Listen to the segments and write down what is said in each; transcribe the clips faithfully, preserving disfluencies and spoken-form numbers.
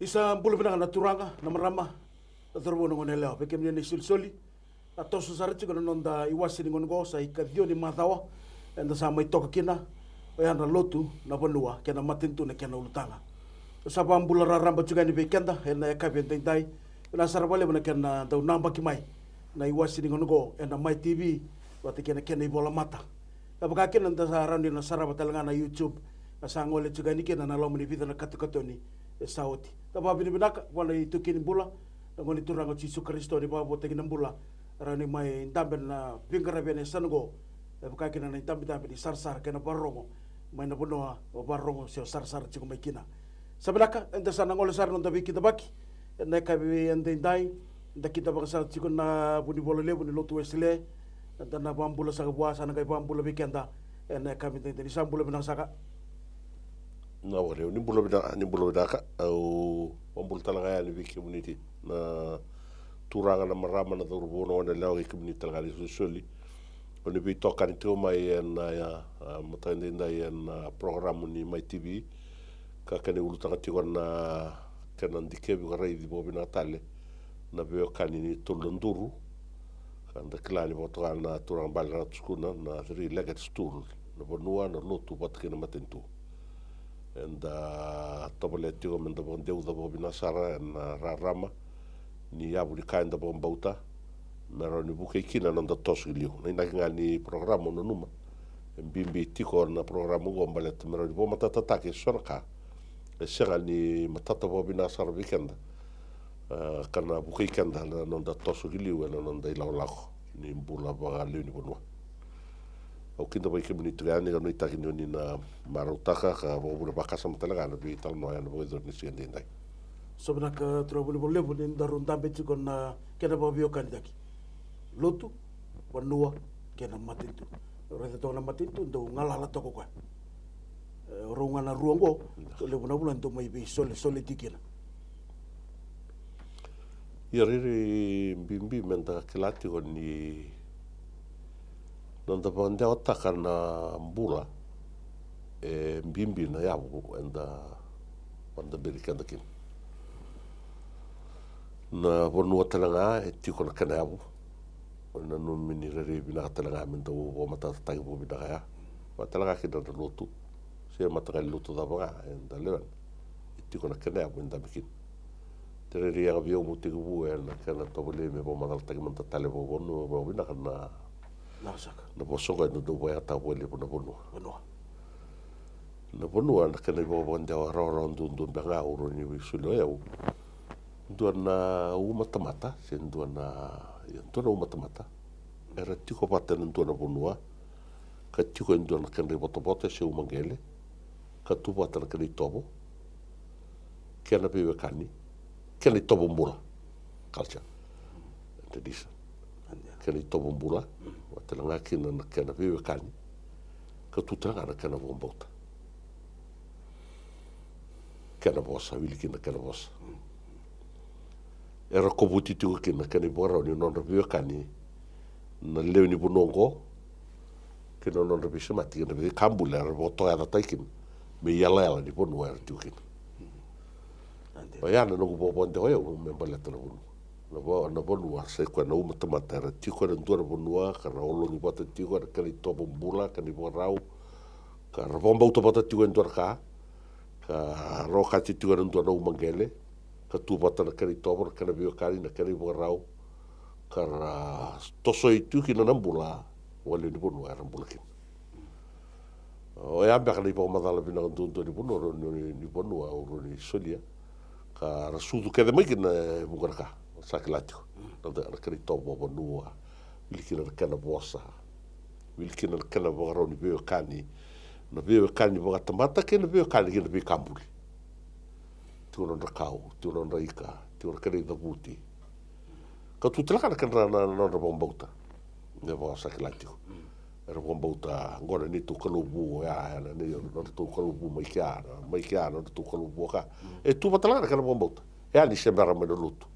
Ni sa bula vinaka na turaga, na marama, na cauravou, na goneyalewa, vei kemuni na isolisoli. Na toso sara tiko na noda iwase ni gauna oqo, sa ikaciwa ni macawa eda sa mai toka kina. Oya na lotu, na vanua kei na matanitu na kena ulutaga. Sa vakabula raraba tiko yani vei keda ena yakavi edaidai. Vinaka sara vakalevu na kena dau nabaki mai na iwase ni gauna oqo ena Mai T V vata kei na kena ivolamata. E vaka kina da sa rawa ni na sarava tale ga na YouTube, na sa gole tiko yani kina na loma ni vica na katokatoni e sa oti. Da vakavinavinaka vua na itaukei ni bula, na Gone Turaga o Jisu Karisito ni vakavoutaki na bula, rawa ni mai dabe na veiqaravi ena yasana oqo. E vaka kina na idabedabe ni sarasara kei na vakarorogo mai na vanua o vakarorogo se o sarasara tiko mai kina. Sa vinaka, eda sa na gole sara na noda veikidavaki ena yakavi edaidai. Da kidavaka sara tiko na vunivola levu ni lotu Wesele. Eda na vakabula saka vua, sa na qai vakabula vei keda ena yakavi edaidai. Ni sa bula vinaka saka. Na vakalevu, ni bula vinaka, ni bula vinaka. Au vakabula tale ga yani vei kemuni na turaga, na marama, na cauravou, na goneyalewa, kei kemuni tale ga na isolisoli. O ni veitokani tiko mai ena, a, a, mataka edaidai ena, a, porokaramu ni Mai T V. Ka kena ulutaga tiko na kena dikevi ka raici vakavinaka tale na veiwekani ni Tolu na Duru. Ka da kila ni vakatoka na turaga bale na tukuna na three-legged stool, na vanua, na lotu vata kei na matanitu. Eda tovolea tiko meda vakadeuca vakavinaka sara ena rarama ni yavu ni ka eda vakabauta, me rawa ni vukei kina na noda toso ki liu. Na inaki ga ni porokaramu, au nanuma e bibi tiko na porokaramu oqo baleta me rawa ni vakamatatataki eso na ka e sega ni matata vakavinaka sara vei keda, e, ka na vukei keda na noda toso ki liu ena noda ilakolako ni bula vakalewe ni vanua. Au kidavaki kemuni tiko yani, ka nuitaki ni o ni na marautaka ka vakavuna vakasama tale ga na veitalanoa ena vakayacori ni siga edaidai. Sa vinaka, turaga vunivola levu, ni daru dabe tiko na kena vakaveiwekanitaki. Lotu, vanua kei na matanitu. Raica toka na matanitu, dau galala toka o koya. E, o rau ga na rua oqo, levu na vuna dau mai veisolesole tiko kina. Ia, rairai bibi meda kila tiko ni noda vakadewataka na bula, e bibi na yavu eda vakadaberi keda kina. Na vanua tale ga e tiko na kena yavu. Au nanuma ni rairai vinaka tale ga me dau vakamatatataki vakavinaka ya. Vaka tale ga kina na lotu, se mataqali lotu cava ga eda lewena, e tiko na kena yavu me dabe kina. Te rairai yaga vei au meu tekivu ena kena tovolei me vakamacalataki mada tale vakavanua, vakavinaka na, na vosa oqo eda dau vakayagataka vakalevu, na vanua. Vanua. Na vanua, na kena ivakavakadewa rawarawa duadua beka ga au rawa ni veisolia o yau. Dua na uma tamata, se dua na, ia, dua na uma tamata era tiko vata ena dua na vanua, ka tiko e dua na kedra ivotavota se umaqele, ka tu vata na kena itovo, kena veiwekani, kena itovo bula, culture, tradition. Kena itovo bula, vata tale ga kina na kena veiwekani, ka tu tale ga na kena vakabauta, kena vosa, wili kina na kena vosa. Era kovuti tiko kina na kena ivakarau ni nodra veiwekani na lewe ni vanua oqo, kei na nodra veisemati kei na veikabula era vakatokayacataki kina me iyalayala ni vanua era tiko kina. Oya na noqu vakavakadewa o yau me baleta na vanua. Na va-, na vanua sa i koya na uma tamata era tiko ena dua na vanua, ka ra ologi vata tiko ena kena itovo bula, kena ivakarau, ka ra vakabauta vata tiko e dua na ka, ka ra okati tiko ena dua na umaqele, ka tu vata na kena itovo, na kena veiwekani, na kena ivakarau, ka ra tosoi tiko kina na bula vakalewe ni vanua era bula kina. Oya beka na ivakamacala vinaka duadua ni vanua, ni, ni vanua au rawa ni solia, ka ra sucu kece mai kina e vuqa na ka. Sa kila tiko na, na kena itovo vakavanua, wili kina na kena vosa, wili kina na kena vakarau ni veiwekani, na veiwekani vakatamata kei na veiwekani kei na veikabuli. Tiko na nodra kau, tiko na nodra ika, tiko na kena icavuti. Ka tu tale ga na kedra, na, na nodra vakabauta. Me vaka sa kila tiko, era vakabauta qo na neitou kalou vu, ya, ya na, na nodratou kalou vu mai kea, na, mai kea na nodratou kalou vu ka. E tu vata tale ga na kena vakabauta. E a ni se bera mai na lotu.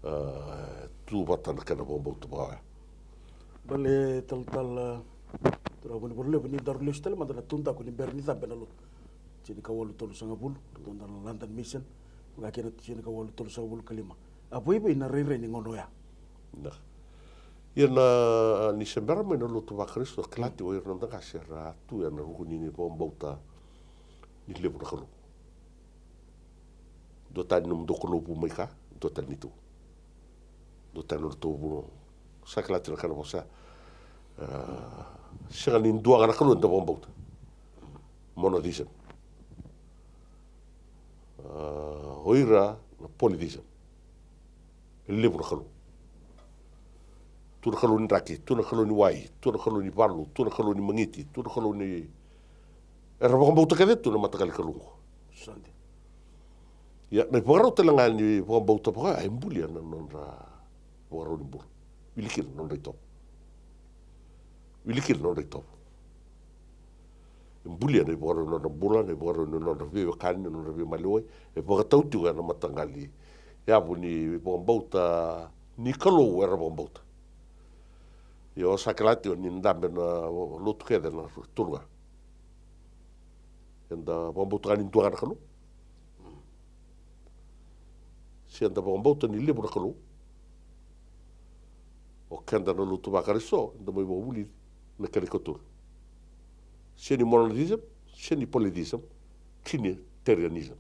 E tu vata na kena vakabauta vaka oya. Bale talatala, turaga vunivola levu, ni daru lesu tale mada na taudaku ni bera ni cabe na lotu. Tinikawalu tolusagavulu, ratou na London Mission. Vaka kina tisaini ka walu, tolusagavulu ka lima. A vaivai na rairai ni gauna oya. Na. Ia na ni se bera mai na lotu vaKarisito, kila tiko o ira na noda qase era tu ena ruku ni vakabauta ni levu na Kalou. Dua tani nomudou Kalou vu mai ka, dua tani neitou. Dua tani nodratou vu. Sa kila tiko na ka na vosa. A, sega ni dua ga na Kalou eda vakabauta. Monotheism. A, o ira na polytheism. E levu na Kalou. Tu na Kalou ni draki, tu na Kalou ni wai, tu na Kalou ni valu, tu na Kalou ni magiti, tu na Kalou ni, era vakabauta kece tu na mataqali kalou oqo. Sa dina. Ia na ivakarau tale ga ni vakabauta vaka e bulia na nodra vakarau ni bula. Wili kina na nodra itovo. Wili kina na nodra itovo. E bulia na ivakarau ni nodra bula, na ivakarau ni nodra veiwekani, na nodra veimaliwai. E vakatau tiko ena mataqali yavu ni vakabauta ni Kalou era vakabauta. Io, sa kila tiko ni dabe na lotu kece na tolu ga. Eda vakabauta ga ni dua ga na Kalou. Se da vakabauta ni levu na Kalou. O keda na lotu vaKarisito, da mai vakavulici na kena ikatolu. Se ni monotheism, se ni polytheism, Trinitarianism.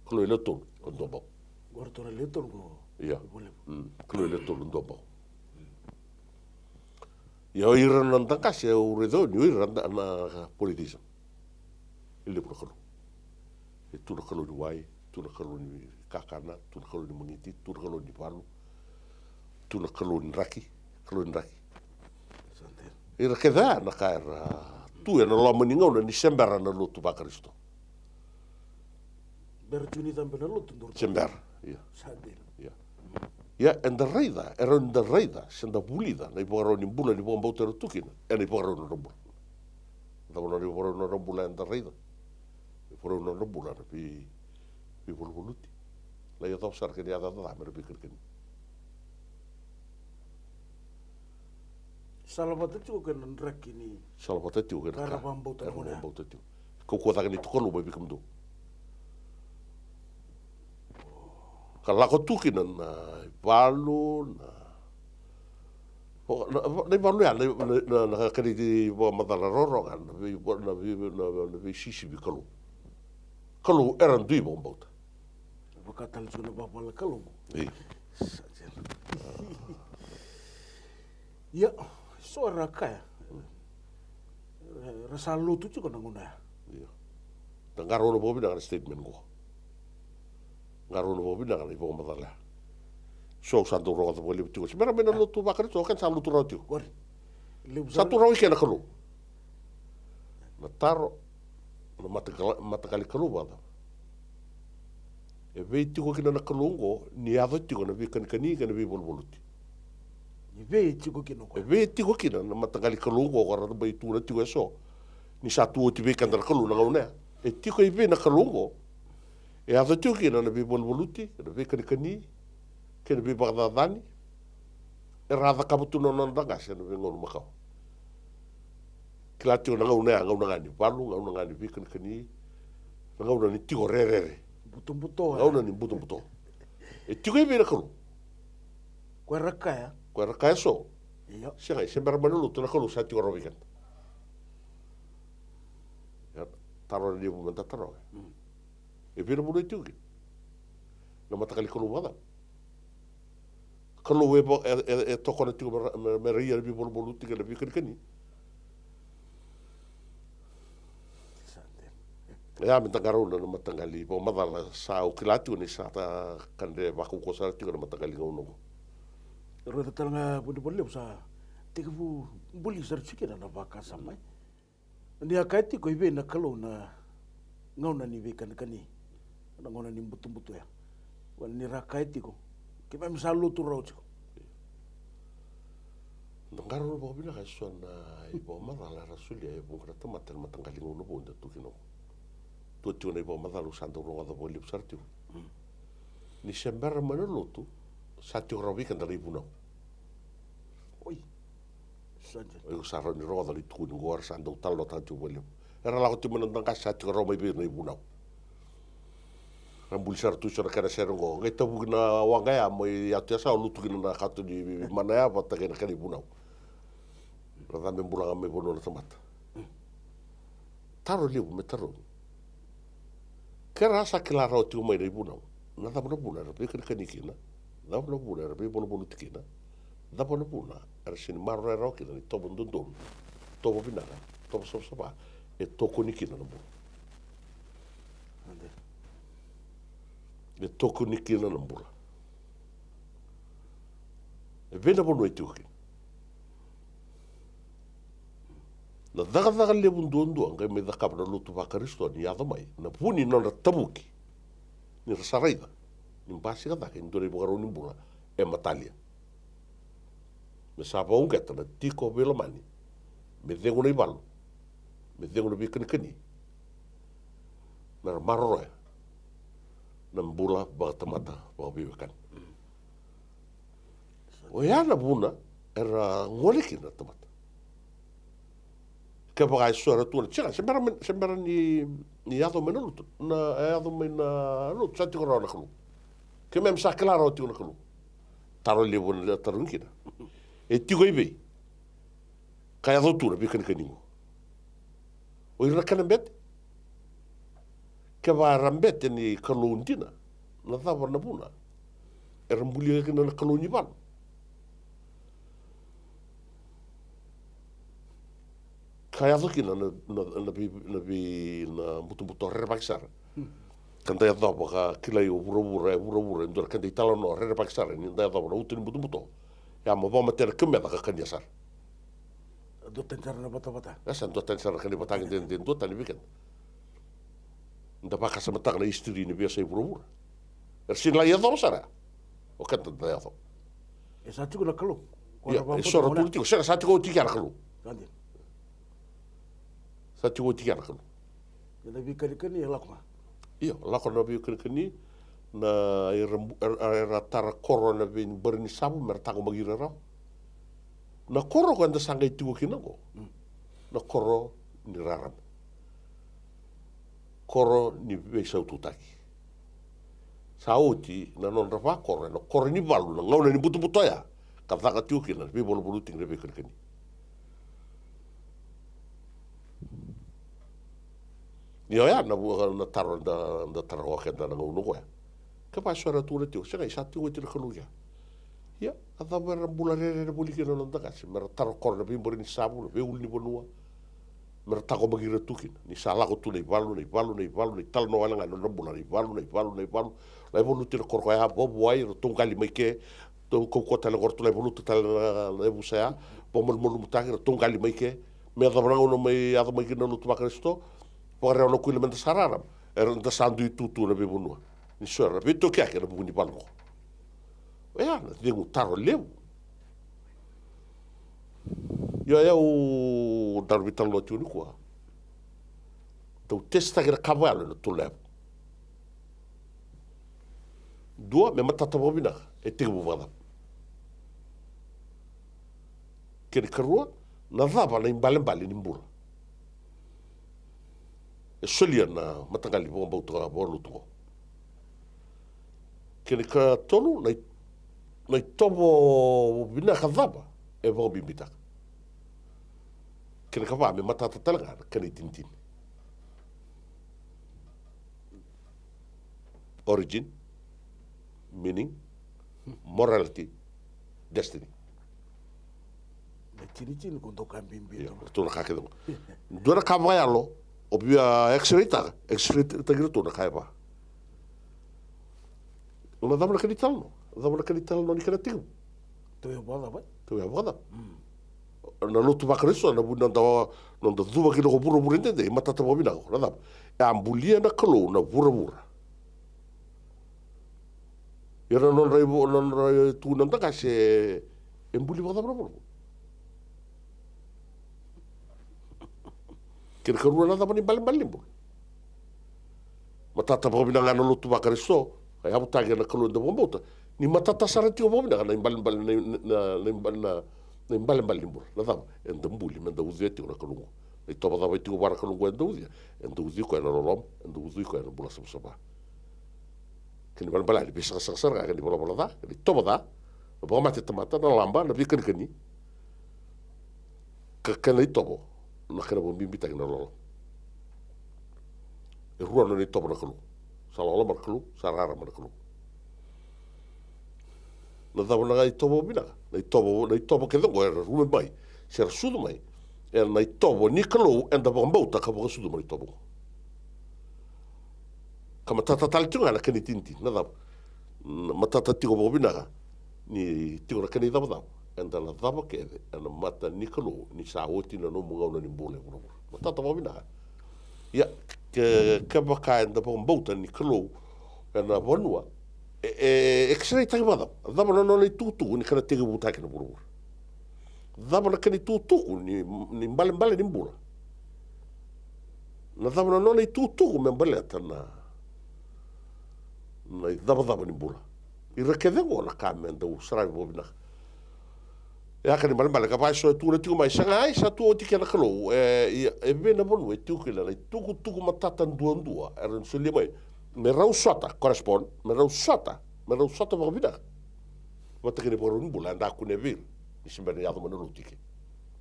Kalou e lewe tolu, o dua bau. Qo ratou na lewe tolu qo. Ia. Kalou e lewe tolu, o dua bau. Ia o ira na noda qase, au raica ni o ira na polytheism. E levu na kalou. E tu na kalou ni wai, tu na kalou ni kakana, tu na kalou ni magiti, tu na kalou ni valu, tu na kalou ni draki, kalou ni draki. Ira kece ya na ka era tu ena loma ni gauna ni se bera na lotu vaKarisito. Bera tiko ni cabe na lotu dou se bera. Ia. Ia eda raica, e rawa ni da raica se da vulica na ivakarau ni bula ni vakabauta era tu kina ena ivakarau ni nodra bula. Cava na ivakarau ni nodra bula eda raica? Ivakarau ni nodra bula na veivaluvaluti. Lai yacova sara kei na yacayaca ca me ra veikanikani. Salavata tiko kei na draki ni salavata tiko kei na ka era vakabauta tiko. Kaukauwa cake ni tukalou mai vei kemudou. Ka lako tu kina na ivalu na na ivalu ya na kena ivakamacala roroga na veisisivi kalou. Kalou era dui vakabauta. Vaka tale tiko na vavala kalou. Ia, so era kaya ra sa lotu tiko na gauna ya. Ia. Da qarauna vakavinaka na statement qo. Qarauna vakavinaka na ivakamacala ya. So au sa dau rogoca vakalevu tiko se bera mai na lotu vaKarisito, o keda sa lotu rawa tiko. Sa tu rawa i kena Kalou. Na taro, na mataqali kalou vakacava? E vei tiko kina na Kalou oqo ni yaco tiko na veikanikani kei na veivaluvaluti? E vei tiko kina oqo? E vei tiko kina na mataqali kalou oqo ka ra bai tukuna tiko eso ni sa tu oti vei keda na Kalou na gauna ya? E tiko i vei na Kalou oqo e yaco tiko kina na veivaluvaluti, na veikanikani kei na veivakacacani? Era a cakava tu na nodra qase ena veigauna makawa. Kila tiko na gauna ya, gauna ga ni valu, gauna ga ni veikanikani, na gauna ni tiko rerere. Butobuto. Gauna ni butobuto. E tiko i vei na Kalou? Ko era kaya. Ko era kaya so. Io. Sega, e se bera mai na lotu, na Kalou sa tiko rawa vei keda. Ia, taro na levu meda taroga. E vei na vanua e tiko kina? Na mataqali kalou vakacava? Kalou e tokona tiko me ra ia na veivaluvaluti kei na veikanikani. Ia me da qarauna na mataqali vakamacala sa au kila tiko ni sa ta kadre vakaukauwa sara tiko na mataqali gauna oqo. Raica tale ga vunivola levu sa tekivu buli sara tiko kina na vakasama. Ni a kaya tiko i vei na Kalou na gauna ni veikanikani, na gauna ni butobuto ya. Ni ra kaya tiko keimami sa lotu rawa tiko. Da qarauna vakavinaka eso na ivakamacala era solia e vuqa na tamata ena mataqali gauna vou eda tu kina oqo. Tua tiko na ivakamacala au sa dau rogoca vakalevu sara tiko. Ni se bera mai na lotu sa tiko rawa vei keda na ivunau. Oi. Sa dina. Iko sa rawa ni rogoca na itukuni oqo era sa dau talanoataka tiko vakalevu. Era lako tiko mai na noda qase sa tiko rawa mai vei ira na ivunau. Ra buli sara tu eso na kena sere oqo. Qai tavuki na waqa ya mai Yatu Yasawa, lutu kina na kato ni mana ya vata kei na kena ivunau. Na cabe bula ga mai vanua na tamata. Taro levu me tarogi. Ke ra sa kila rawa tiko mai na ivunau, na cava na vuna era veikanikani kina? Cava na vuna era veivaluvaluti kina? Cava na vuna era sega ni maroroya rawa kina na itovo dodonu, tovo vinaka, tovo savasava e tokoni kina na bula? E tokoni kina na bula. E vei na vanua e tiko kina? Na cakacaka levu duadua qai mai cakava na lotu vaKarisito ni yaco mai na vu ni nodra tavuki, ni ra sa raica ni basika cake e dua na ivakarau ni bula e matalia. Me sa vakauqeta na tiko veilomani, me cegu na ivalu, me cegu na veikanikani, me ra maroroya na bula vakatamata vakaveiwekani. Oya na vuna era gole kina na tamata. Kevaka eso era tukuna, sega, se bera, se bera ni, ni yaco mai na lotu, na, e yaco mai na lotu, sa tiko rawa na Kalou. Keimami sa kila rawa tiko na Kalou. Taro levu na tarogi kina. E tiko i vei? Ka yaco tu na veikanikani qo. O ira na kena bete. Kevaka era bete ni Kalou dina, na cava na vuna era bulia kina na kalou ni valu? Ka yaco kina na, na, na vei, na vei, na butobuto rerevaki sara. Ka da yacova ka kilai o vuravura, e vuravura, e dua na keda italanoa rerevaki sara ni da yacova na uto ni butobuto. Ia mo vakamatea na kemu meca ka kania sara. Duatani sara na vatavata. E sa duatani sara na kena ivakatagi de, de duatani vei keda. Da vakasamataka na history ni veiyasai vuravura. Era sega ni lai yacova sara ya. O keda da yacova. E sa tiko na Kalou. Ia, e so ra tukuna tiko, sega, sa tiko oti kea na Kalou. Sa tiko oti kea na Kalou. Ia na veikanikani e lako ga. Io, lako na veikanikani, na era, era, era tara koro na veibari ni savu me ra taqomaki ira rawa. Na koro ko eda sa qai tiko kina qo, na koro ni rarama, koro ni veisaututaki. Sa oti na nodra vakoro ena koro ni valu na gauna ni butobuto oya, ka caka tiko kina na veivaluvaluti kei na veikanikani. Ia oya na, na taro da, da taro o keda na gauna koya. Kevaka eso era tukuna tiko, sega, sa tiko oti na Kalou ya. Ia, a cava era bula rerere voli kina na noda qase me ra tara koro na veibari ni savu, na veiulunivanua, me ra taqomaki ira tu kina? Ni sa lako tu na ivalu, na ivalu, na ivalu, na italanoa wale ga na nodra bula, na ivalu, na ivalu, na ivalu. Lai valuti na koro koya, vakavuai, ra tou qali mai ke, tou kaukauwa tale qo, ra tou lai valuta tale na, na yavusa ya, vakamalumalumutaki, ra tou qali mai ke. Me yacova na gauna mai yaco mai kina na lotu vaKarisito, vakarewa na kuila me da sa rarama, era da sa dui tutu na veivanua. Ni so era veitokiyaki ena vuku ni valu qo. Oya na cegu taro levu. Io, oya au daru veitalanoa tiko nikua. Dau tesitaki na ka vakayalo ena tolu na yavu. Dua, me matata vakavinaka e tekivu vakacava. Kena ikarua, na cava na ibalebale ni bula? E solia na mataqali vakabauta vakalotu qo. Kena ikatolu, na i, na itovo vinaka cava e vakabibitaka? Kena ikava, me matata tale ga na kena itinitini. Origin, meaning, morality, destiny. Na itinitini ko dau ka bibi. Io, tu na ka kece qo. Dua na ka vakayalo o via x-ray taka, x-ray taki iratou na ka e va. Na cava na kena italanoa? Cava na kena italanoa ni kena tekivu? Tauya vakacava? Tauya vakacava? Na lotu vaKarisito, na vu, noda, noda cuva kina ko vuravura edaidai, matata vakavinaka qo, na cava? E a bulia na Kalou na vuravura. Ia na nodra ivo, na nodra tu na noda qase, e buli vakacava na vuravura? Kena ikarua, na cava na ibalebale ni bula? Matata vakavinaka ga na lotu vaKarisito, ka yavutaki ena Kalou eda vakabauta. Ni matata sara tiko vakavinaka na ibalebale, na, na, na, na ibalebale ni bula. Na cava? Eda buli meda ucuya tiko na Kalou qo. Na itovo cava e tiko vua na Kalou qo eda ucuya? Eda ucui koya ena loloma, eda ucui koya ena bula savasava. Kena ibalebale ni veisaqasaqa sara ga, kena ivalavala ca, kena itovo ca, na vakamate tamata, na laba, na veikanikani, ka kena itovo na kena vakabibitaki na loloma. E rua na nona itovo na Kalou. Sa loloma na Kalou, sa rarama na Kalou. Na cava na itovo vinaka? Na itovo, na itovo kece oqo era rube mai se ra sucu mai ena itovo ni Kalou, eda vakabauta ka vakasucuma na itovo oqo. Ka matata tale tiko ga na kena itinitini. Na cava? Na matata tiko vakavinaka ni tiko na kena icavacava, eda na cava kece ena mata ni Kalou ni sa oti na nomu gauna ni bula e vuravura. Matata vakavinaka. Ia, ke, kevaka eda vakabauta ni Kalou ena vanua, e, e, e X-ray taki vakacava? Cava na nona itukutuku ni kena tekivutaki na vuravura? Cava na kena itukutuku ni, ni balebale ni bula? Na cava na nona itukutuku me baleta na, na icavacava ni bula? Ira kece oqo na ka me dau saravi vakavinaka. E a kena ibalebale ka vaka eso e tukuna tiko mai, sa qai sa tu oti kina na Kalou, e, ia, e vei na vanua e tiko kina na itukutuku matata duadua era na solia mai me rau sota, correspond, me rau sota, me rau sota vakavinaka vata kei na ivakarau ni bula eda kunea vei ira ni se bera ni yaco mai na lotu i ke.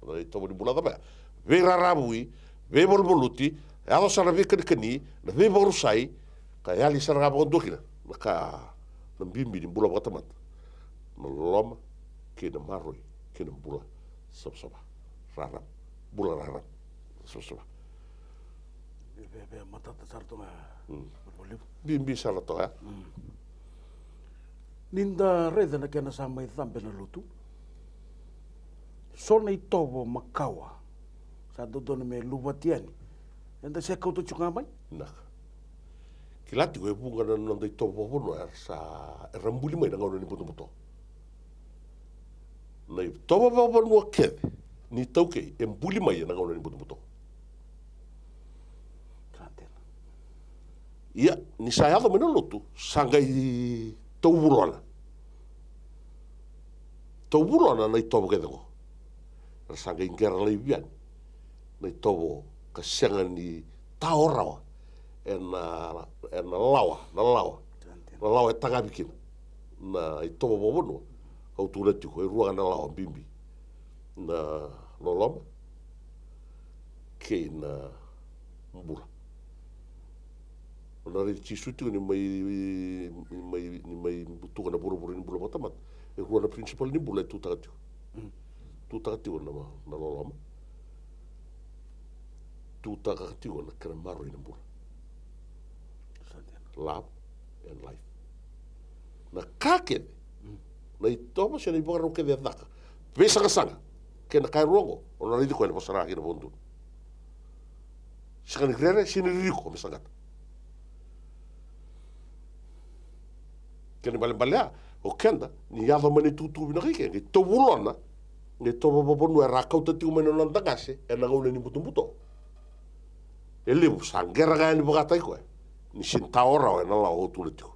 Na itovo ni bula cava ya? Veiraravui, veivaluvaluti, yaco sara na veikanikani, na veivakarusai, ka yali sara ga vakadua kina na ka, na bibi ni bula vakatamata, na loloma kei na maroroi kei na bula savasava, rarama, bula rarama, savasava. Via, via, via matata sara toka ya. Mm. Volivo. Bibi sara toka ya. Mm. Ni da raica na kena sa mai cabe na lotu, so na itovo makawa sa dodonu me luvati yani, eda se kauta tiko ga mai. Naka. Kila tiko e vuqa na noda itovo vakavanua era sa, era buli mai na gauna ni butobuto. Na itovo vakavanua kece ni iTaukei e buli mai ena gauna ni butobuto. Sa dina. Ia, ni sa yaco mai na lotu, sa qai tauvulona. Tauvulona na itovo kece oqo. Era sa qai qera laivi yani na itovo ka sega ni tao rawa ena, ena lawa, na lawa. Na lawa e tagavi kina na itovo vakavanua. Au tukuna tiko e rua ga na lawa bibi: na loloma kei na bula. O na raici Jisu tiko ni mai, ni mai, ni mai butuka na vuravura ni bula vakatamata. E rua na principle ni bula e tutaka tiko. Mm. Tutaka tiko na, na loloma. Tutaka tiko na kena maroroi na bula. Love and life. Na ka kece, mm, na itovo se na ivakarau kece e caka, veisaqasaqa kei na ka e rua oqo, o na raici koya ni vosa rawa kina vakadodonu. Sega ni rere, sega ni ririko me saqata. Kena ibalebale ya, o keda, ni yaco mai na itukutuku vinaka i ke, qai tauvulona na itovo vakavanua era a kauta tiko mai na noda qase ena gauna ni butobuto. E levu sa qera ga yani vakataki koya ni sega ni tao rawa ena lawa au tukuna tiko.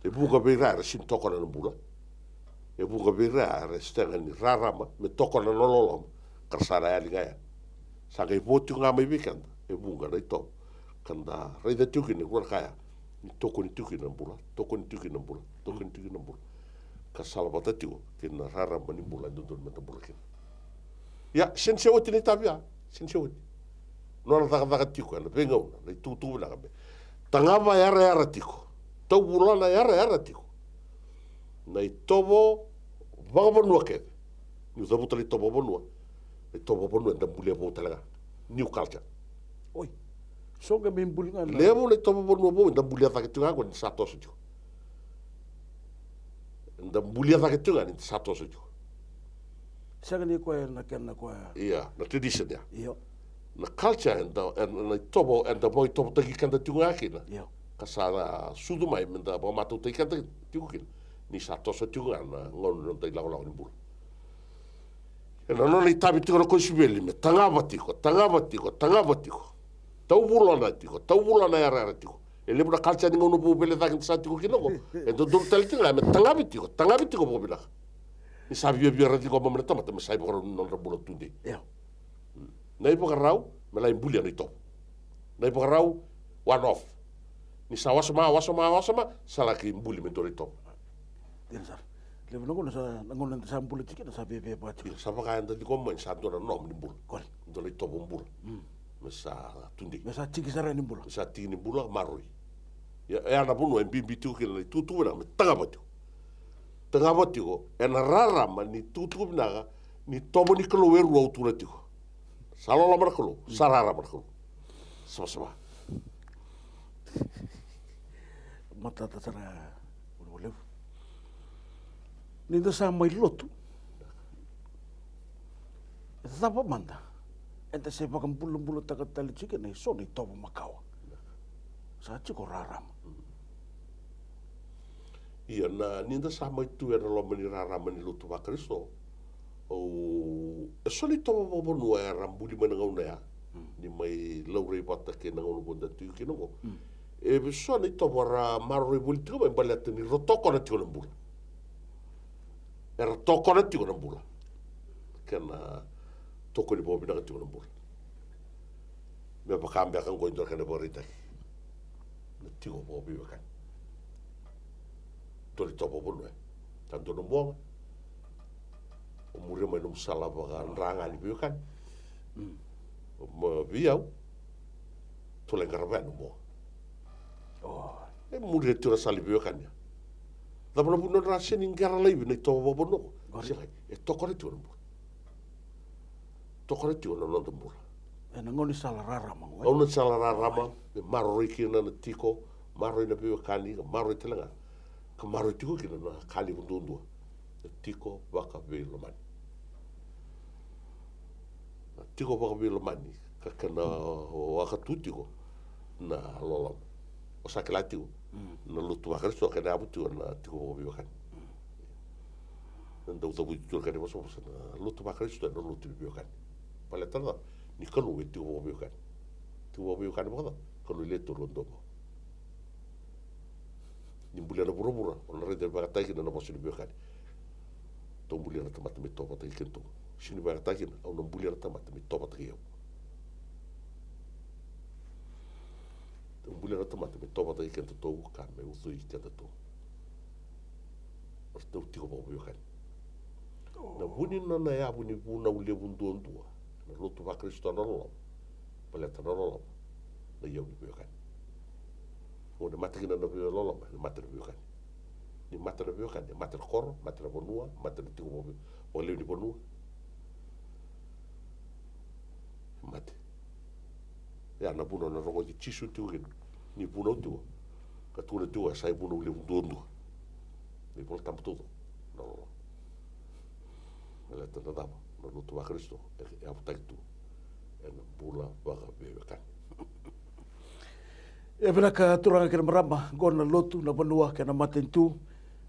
E vuqa vei ira era sega ni tokona na bula. E vuqa vei ira era sega ni rarama me tokona na loloma, ka ra sa na yali ga yani. Sa qai vo tiko ga mai vei keda e vuqa na itovo ka da raica tiko kina e rua na ka ya, ni tokoni tiko kina na bula, tokoni tiko kina na bula, tokoni tiko kina na bula, ka salavata tiko kei na rarama ni bula e dodonu me da bula kina. Ia, sega ni se oti na itavi ya, sega ni se oti. Nona cakacaka tiko ena veigauna na itukutuku vinaka me tagava yarayara tiko, tauvulona yarayara tiko na itovo vakavanua kece. Niu cavuta na itovo vakavanua, na itovo vakavanua eda bulia vou tale ga. New culture. Oi. So ga me buli ga na levu na itovo vakavanua vou eda bulia cake tiko ga qo ni sa toso tiko. Eda bulia cake tiko ga ni sa toso tiko. Sega ni koya na kena koya. Ia, na tradition ya. Io. Na culture eda, eda, na itovo, eda vakaitovotaki keda tiko ga kina. Io. Ka sa na sucu mai me da vakamatautaki keda tiko kina ni sa toso tiko ga na gauna ni noda ilakolako ni bula. Ena nona itavi tiko na kosipeli me tagava tiko, tagava tiko, tagava tiko. Tauvulona tiko, tauvulona yarayara tiko. E levu na culture ni gauna vou vele cake da sa tiko kina oqo. E dodonu tale tiko ga me tagavi tiko, tagavi tiko vakavinaka. Ni sa viavia ra ciqoma mai na tamata me sa ivakarau ni nodra bula tudei. Io. Na ivakarau me lai bulia na itovo. Na ivakarau one off. Ni sa wasoma, wasoma, wasoma, sa laki buli me dua na itovo. Dina sara. Levu na gauna sa, na gauna eda sa bula tiko kina sa viavia vaka tiko. Io, sa vaka eda ciqoma mai ni sa dua na norm ni bula. Correct. Dua na itovo bula. Mm. Me sa tudei. Me sa tiki sara ni bula. Me sa tiki ni bula, maroroi. Ia, e a na vanua e bibi tiko kina na itukutuku vinaka me tagava tiko. Tagava tiko, e na rarama ni tukutuku vinaka, ni tovo ni Kalou e rua au tukuna tiko. Sa loloma na Kalou, sa rarama na Kalou. Savasava. Matata sara, Vunivola Levu. Ni da sa mai lotu. E cava mada eda se vakabulabulataka tale tiko kina e so na itovo makawa. Sa tiko rarama. Ia na, ni da sa mai tu e na loma ni rarama ni lotu vaKarisito, au, e so na itovo vakavanua era buli mai na gauna ya. Mm. Ni mai laurai vata kei na gauna eda tu kina oqo. Mm. E so na itovo era maroroi voli tiko mai baleta ni ra tokona tiko na bula. Era tokona tiko na bula. Kena tokoni vakavinaka tiko na bula. Me vaka beka oqo e dua na kena ivakaraitaki. Na tiko vakaveiwekani. Dua na itovo vakavanua. Sa dua na boga. O muria mai nomu sala vakadra ga ni veiwekani. Mm. Ma vei au, tou lai qarava yani na boga. Oh. E muria tiko na sala ni veiwekani. Cava na vuna nodra sega ni qara laivi na itovo vakavanua oqo? Qori. Sega, e tokona tiko na bula. Tokona tiko na noda bula. E na gaunisala rarama oqo, e? Gaunisala rarama, me maroroi kina na tiko, maroroi na veiwekani, ka maroroi tale ga. Ka maroroi tiko kina na ka levu duadua. Na tiko vakaveilomani. Na tiko vakaveilomani, ka kena waka tu tiko na loloma. O sa kila tiko, mm, na lotu vaKarisito kena yavu tiko na tiko vakaveiwekani. Mm. Na dau cavuti tu na kena ivosavosa, na lotu vaKarisito e na lotu ni veiwekani. Baleta na cava? Ni Kalou e tiko vakaveiwekani. Tiko vakaveiwekani vakacava? Kalou e lewe tolu, e dua bau. Ni bulia na vuravura, o na raica ni vakayagataki kina na vosa ni veiwekani. Tou bulia na tamata me tovataki kedatou. Sega ni vakayagataki kina, au na bulia na tamata me tovataki au. Tou bulia na tamata me tovataki kedatou ka me ucui kedatou. Ratou tiko vakaveiwekani. Na vu ni nona yavu ni vunau levu duadua na lotu vaKarisito na loloma. Baleta na loloma na iyau ni veiwekani. Oqo ni mate kina na veiwekani, loloma ni mate na veiwekani. Ni mate na veiwekani, mate na koro, mate na vanua, mate na tiko vakalewe ni vanua. Mate. Ia na vuna na rogoci Jisu tiko kina ni vunau tiko, ka tukuna tiko e sa ivunau levu duadua. Na iVolatabu taucoko na loloma. Baleta na cava? Na lotu vaKarisito e yavutaki tu e na bula vakaveiwekani. E vinaka turaga kei na marama, oqo na lotu, na vanua kei na matanitu.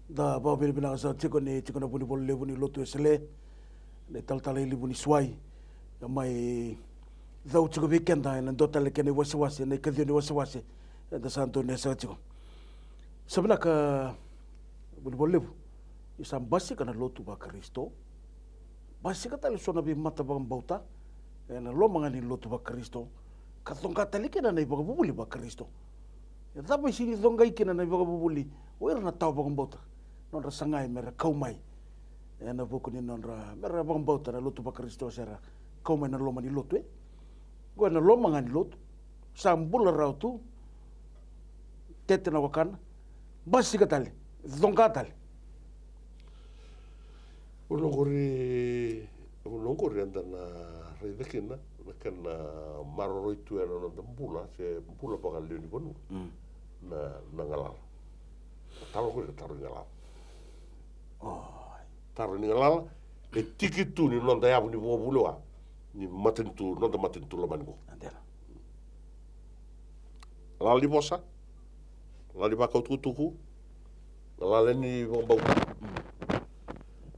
Da vakavinavinaka sara tiko ni tiko na Vunivola Levu ni Lotu Wesele, na italatala i Levu ni Suai, e mai cau tiko vei keda e na dua tale kena iwasewase, na ikaciwa ni wasewase eda sa donuya sara tiko. Sa vinaka Vunivola Levu, ni sa basika na lotu vaKarisito, basika tale so na veimata vakabauta e na loma ga ni lotu vaKarisito, ka coqa tale kina na ivakavuvuli vaKarisito. E cava e sega ni coqai kina na ivakavuvuli o ira na tawa vakabauta? Nodra sagai me ra kau mai e na vuku ni nodra, me ra vakabauta na lotu vaKarisito se ra kau mai na loma ni lotu, e? Oqo e na loma ga ni lotu. Sa bula rawa tu, tete na wakana, basika tale, coqa tale. Vanua oqori, vanua oqori eda na raica kina na kena maroroi tu e na noda bula se bula vakalewe ni vanua. Mm. Na, na galala. Taro oqori na taro ni galala. Oi. Taro ni galala e tiki tu ni noda yavu ni vakavulewa ni matanitu, noda matanitu lomani oqo. Adela. Galala ni vosa, galala ni vakautukutuku, galala ni vakabauta.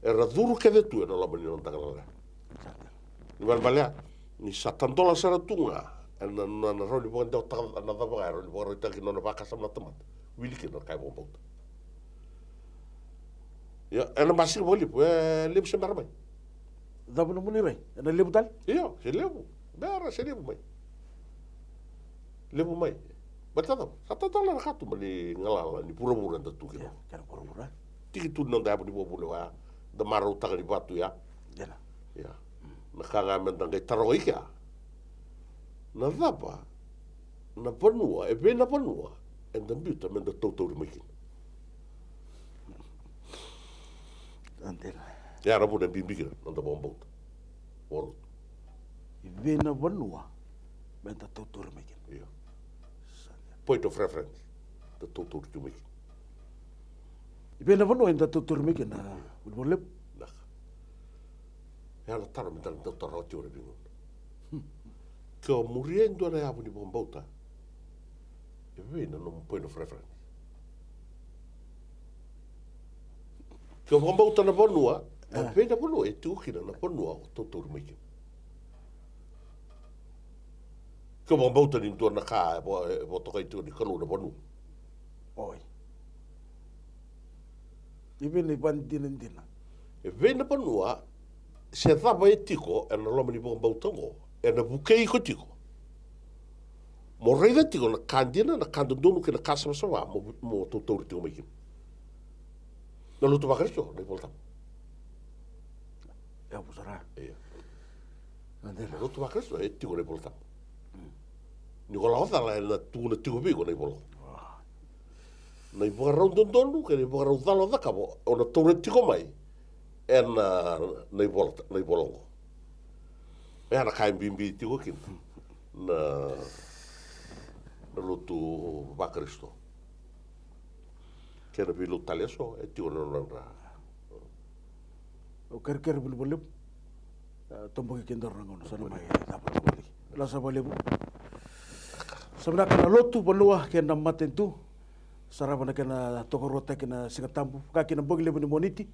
Era curu kece tu e na loma ni noda galala. Ni balebale ya ni sa tadola sara tu ga e na, na, na rawa ni vakadewataka na cava ga e rawa ni vakarautaki na nona vakasama na tamata. Wili kina na ka e vakabauta. Ia, e na basika vakalevu, e levu se bera mai. Cava nomuni rai? E na levu tale? Io, se levu. Bera se levu mai. Levu mai. Baleta cava? Sa tautala na katuba ni galala ni vuravura eda tu kina. Ia, kena vuravura. Tiki tu ni noda yavu ni vakavuvuli oya, da marautaka ni vatu ya. Ia. Ia. Na ka ga me da qai taroga i kea. Na cava na vanua, e vei na vanua eda biuta me da tautauri mai kina? Dina. Ia, na vuna e bibi kina na noda vakabauta. Vakarau. E vei na vanua me da tautauri mai kina? Io. Sa dina. Point of reference. Da tautauri tiko mai kina. E vei na vanua eda tautauri mai kina, Vunivola Levu? Naka. Ia, na taro me da na tautauri tiko na veigauna. Ke o muria e dua na yavu ni vakabauta, e vei na nomu point of reference? Ke o vakabauta na vanua, e vei na vanua e tiko kina na vanua o tautauri mai kina? Ke o vakabauta ni dua na ka e vo-, e vakatokai tiko ni Kalou na vanua. Oi. E vei na ivakadinadina? E vei na vanua, se cava e tiko ena loma ni vakabauta oqo, ena vukei iko tiko mo raica tiko na ka dina, na ka dodonu kei na ka savasava mo, mo tautauri tiko mai kina. Na lotu vaKarisito, na iVolatabu. Ia, vosota. Ia. Na dina. Na lotu vaKarisito e tiko na iVolatabu. Ni ko lako cala ena tukuna tiko vei iko na ivola. Na ivakarau dodonu kei na ivakarau cala o cakava, o na taura tiko mai ena, na ivola, na ivola oqo. Ia, na ka e bibi tiko kina na, na lotu vaKarisito. Kei na veilotu tale eso e tiko na nodra. Au kerekere, Vunivola Levu. E, toboki kedaru na gauna, sa na mai cava na gauna. Lasa vakalevu. Sa vinaka na lotu, vanua kei na matanitu. Sarava na kena tokaruataki na Siga Tabu, vaka kina bogi levu ni Moniti.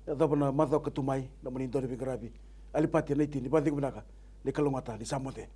Yacova na macawa ka tu mai, na nomuni dau ni veiqaravi, Alipati Naiti, ni vakacegu vinaka, ni kalougata, ni sa moce.